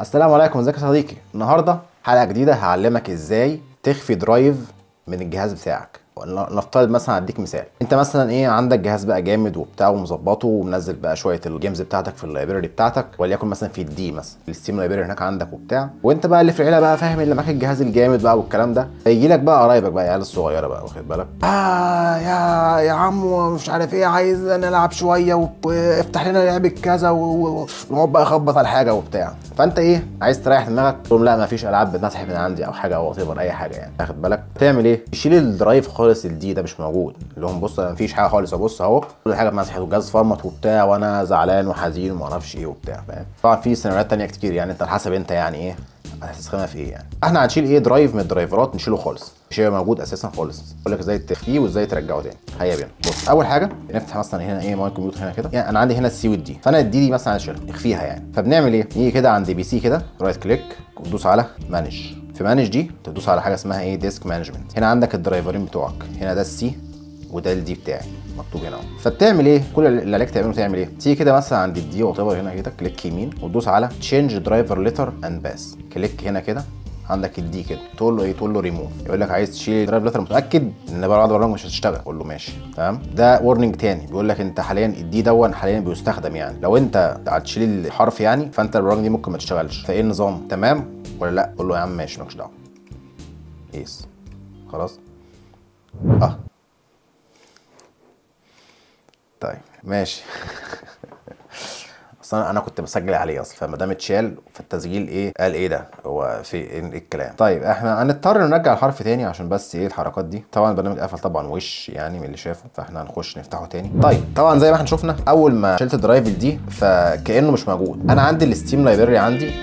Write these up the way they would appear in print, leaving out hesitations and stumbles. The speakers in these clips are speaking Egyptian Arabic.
السلام عليكم، ازيك يا صديقي؟ النهارده حلقة جديدة هعلمك ازاي تخفي drive من الجهاز بتاعك. نفترض مثلا، هديك مثال، انت مثلا ايه، عندك جهاز بقى جامد وبتاع ومظبطه ومنزل بقى شوية ال games بتاعتك في ال library بتاعتك، وليكن مثلا في ال D مثلا ال Steam library هناك عندك وبتاع، وانت بقى اللي في العيلة بقى فاهم، اللي معاك الجهاز الجامد بقى والكلام ده. يجي لك بقى قرايبك بقى، العيال الصغيرة بقى، واخد بالك، يا عم مش عارف ايه، عايز نلعب شوية وافتح لنا لعبه كذا، ونقعد بقى اخبط على حاجة وبتاع. فانت ايه، عايز تريح دماغك، تقول لا مفيش العاب بتمسح من عندي او حاجة او whatever اي حاجة يعني، واخد بالك. تعمل ايه؟ تشيل ال drive خالص، ال D ده مش موجود، اللي هم بص مفيش حاجة خالص، ابص اهو كل حاجة اتمسحت والجهاز فرمت وبتاع، وانا زعلان وحزين وما اعرفش ايه وبتاع، فاهم؟ طبعا في سيناريوهات ثانية كتير يعني، انت على حسب انت يعني ايه هتستخدمها في ايه يعني. احنا هنشيل ايه، drive من الدرايفرات، نشيله خالص، مش هيبقى موجود اساسا خالص. اقول لك ازاي تخفيه وازاي ترجعه تاني. هيا بينا. بص، اول حاجة نفتح مثلا هنا ايه، my computer هنا كده، يعني انا عندي هنا ال C وال D، فانا ال D دي مثلا هشيلها، اخفيها يعني. فبنعمل ايه؟ نيجي كده عند PC كده، right click، وتدوس على manage. في manage دي تدوس على حاجة اسمها ايه، disk management. هنا عندك الدرايفرين بتوعك، هنا ده ال C وده ال D بتاعي مكتوب هنا اهو. فبتعمل ايه؟ كل اللي عليك تعمله تعمل ايه؟ تيجي كده مثلا عند ال D whatever هنا كده، click يمين وتدوس على change driver letter and path، click هنا كده عندك ال D كده، تقول له ايه؟ تقول له ريموف. يقول لك عايز تشيل driver letter، متاكد ان بعد البرنامج مش هتشتغل؟ قول له ماشي تمام. ده warning تاني بيقول لك انت حاليا ال D دون حاليا بيستخدم يعني، لو انت هتشيل الحرف يعني فانت البرنامج دي ممكن ما تشتغلش، فايه النظام، تمام ولا لا؟ قول له يا عم ماشي مالكش دعوه، yes خلاص. طيب ماشي. اصلا انا كنت بسجل عليه اصلا، فما دام اتشال في التسجيل ايه، قال ايه ده، هو في ايه الكلام؟ طيب احنا هنضطر نرجع الحرف تاني عشان بس ايه الحركات دي. طبعا البرنامج قفل طبعا وش يعني من اللي شافه، فاحنا هنخش نفتحه تاني. طيب طبعا زي ما احنا شفنا، اول ما شلت ال drive D فكانه مش موجود. انا عندي ال Steam library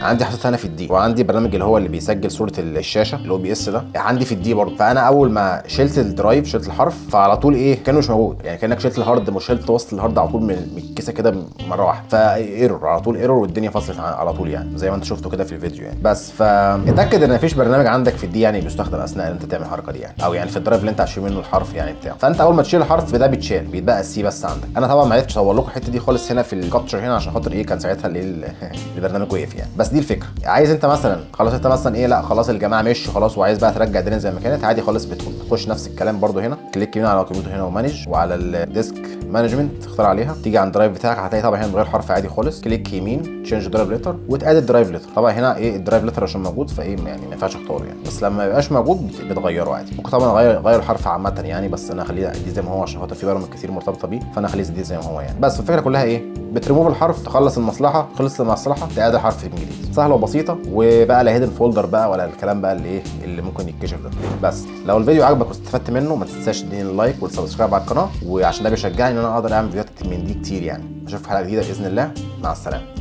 عندي حاططها انا في ال D، وعندي برنامج اللي هو اللي بيسجل صوره الشاشة اللي هو OBS ده عندي في ال D برضه. فانا اول ما شلت ال drive، شلت الحرف، فعلى طول ايه، كانه مش موجود يعني، كانك شلت ال hard، مش شلت وسط ال hard على طول من الكيسة كده مرة واحدة، error على طول، error، والدنيا فصلت على طول يعني، زي ما انت شفته كده في الفيديو يعني. بس فاتاكد ان مفيش برنامج عندك في ال D يعني بيستخدم اثناء ان انت تعمل الحركة دي يعني، او يعني في ال drive اللي انت هتشيل منه الحرف يعني بتاعه. فانت اول ما تشيل الحرف ده بيتشال، بيتبقى ال C بس عندك. انا طبعا ما عرفتش اصور لكم الحتة دي خالص هنا في ال capture هنا، عشان خاطر ايه، كان ساعتها البرنامج وقف يعني. بس دي الفكرة. عايز انت مثلا خلاص، انت مثلا ايه، لا خلاص الجماعة مشوا خلاص وعايز بقى ترجع الدنيا زي ما كانت، عادي خالص، بتخش نفس الكلام برده هنا، click يمين على الكمبيوتر هنا و manage، وعلى ال disk management تختار عليها، تيجي عند ال drive بتاعك هتلاقي طبعا هنا من غير حرف عادي خالص، click يمين change drive letter وت add ال drive letter. طبعا هنا ايه ال drive letter عشان موجود فايه يعني ما ينفعش اختاره يعني، بس لما ما يبقاش موجود بتغيره عادي. ممكن طبعا اغير الحرف عامة يعني، بس انا اخليه دي زي ما هو عشان خاطر في برامج كتير مرتبطة بيه، فانا اخليه دي زي ما هو يعني. بس الفكرة كلها ايه، بتريموف الحرف، تخلص المصلحة، خلصت المصلحة ت add الحرف من جديد، سهلة وبسيطة، وبقى لا hidden folder بقى ولا الكلام بقى اللي ايه اللي ممكن يتكشف ده. بس لو الفيديو عجبك واستفدت منه ما تنساش تديني ال like وال subscribe على القناة، وعشان ده بيشجعني ان انا اقدر اعمل فيديوهات من دي كتير يعني. اشوفك في حلقة جديدة باذن الله، مع السلامة.